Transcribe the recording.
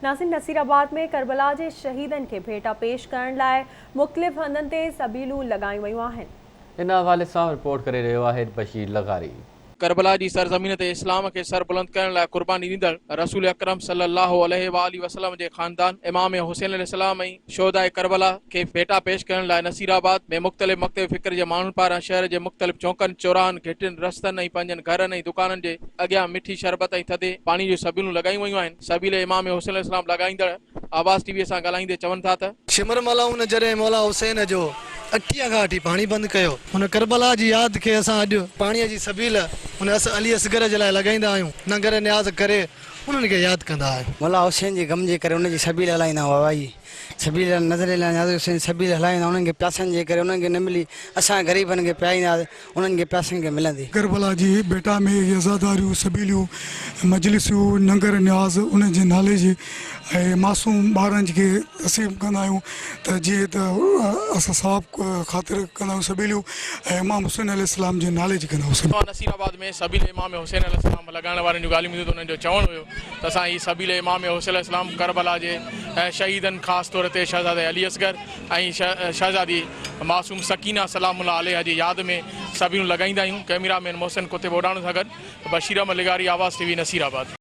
ناظرين نصيرآباد ۾ ڪربلا جي شهيدن کي ڀيٽا پيش ڪرڻ لاء مختلف هنڌن تي سبيلون لڳايون ويون آهن. ان حوالي سان رپورٽ ڪري رهيو آهي بشير لغاري. ڪربلا جي سرزمين تي اسلام کي سر بلند ڪرڻ لاء قرباني ڏيندڙ رسول اڪرم صلي الله عليه واٰله وسلم جي خاندان امام حسين عليه السلام ۽ شهداء ڪربلا کي ڀيٽا پيش ڪرڻ لاء نصير آباد ۾ مختلف مڪتب فڪر جي ماڻهن پاران شهر جي مختلف چونڪن، چوراهن، گهٽين، رستن ۽ پنهنجن گهرن ۽ دڪانن جي اڳيان مٺي شربت ۽ ٿڌي پاڻي جون سبيلون لڳايون ويون آهن. سبيل امام حسين عليه السلام لڳائيندڙ آواز ٽي وي سان ڳالهائيندي چون ٿا ته. شمر ملعون جڏهن مولا حسين جو اٺيء کان وٺي پاڻي بند ڪيو. ان ڪربلا جي ياد کي اسان اڄ پاڻيء جي سبيل ان علي اصغر جي لاء لڳائيندا آهيون. ننگر نياز ڪري انهن کي ياد ڪندا آهيون. مولا حسين جي غم جي ڪري ان جي سبيل هلائيندا هئا وائي سبيل نظر نياز حسين سبيل هلائيندا انهن کي پياسن جي ڪري انهن کي نه ملي اسان غريبن کي پيائيندا انهن کي پياسن کي ملندي. ڪربلا جي ڀيٽا ۾ اهي عزاداريون، سبيليون، مجلسون، ننگر نياز انهن جي نالي جي ۽ معصوم ٻارن کي تسليم ڪندا آهيون ته جيئن ته اسان ثواب خاطر ڪندا آهيون سبيليون ۽ امام حسين عليه السلام جي نالي جي ڪندا آهيون سبيل. توهان نصير آباد ۾ سبيل امام حسين عليه السلام لڳائڻ وارن جون ڳالهيون ٻڌيون ته انهن جو چوڻ هيو ته اسان هي سبيل امام حسين عليه السلام ڪربلا جي شهيدن خاص طور تي شهزادي علي اصغر ۽ شهزادي معصوم سڪينه سلام الله عليها جي ياد ۾ سبيلون لڳائيندا آهيون. ڪئميرا مين محسن ڪتب اوڏاڻو سان گڏ بشير احمد لغاري آواز ٽي وي نصير آباد.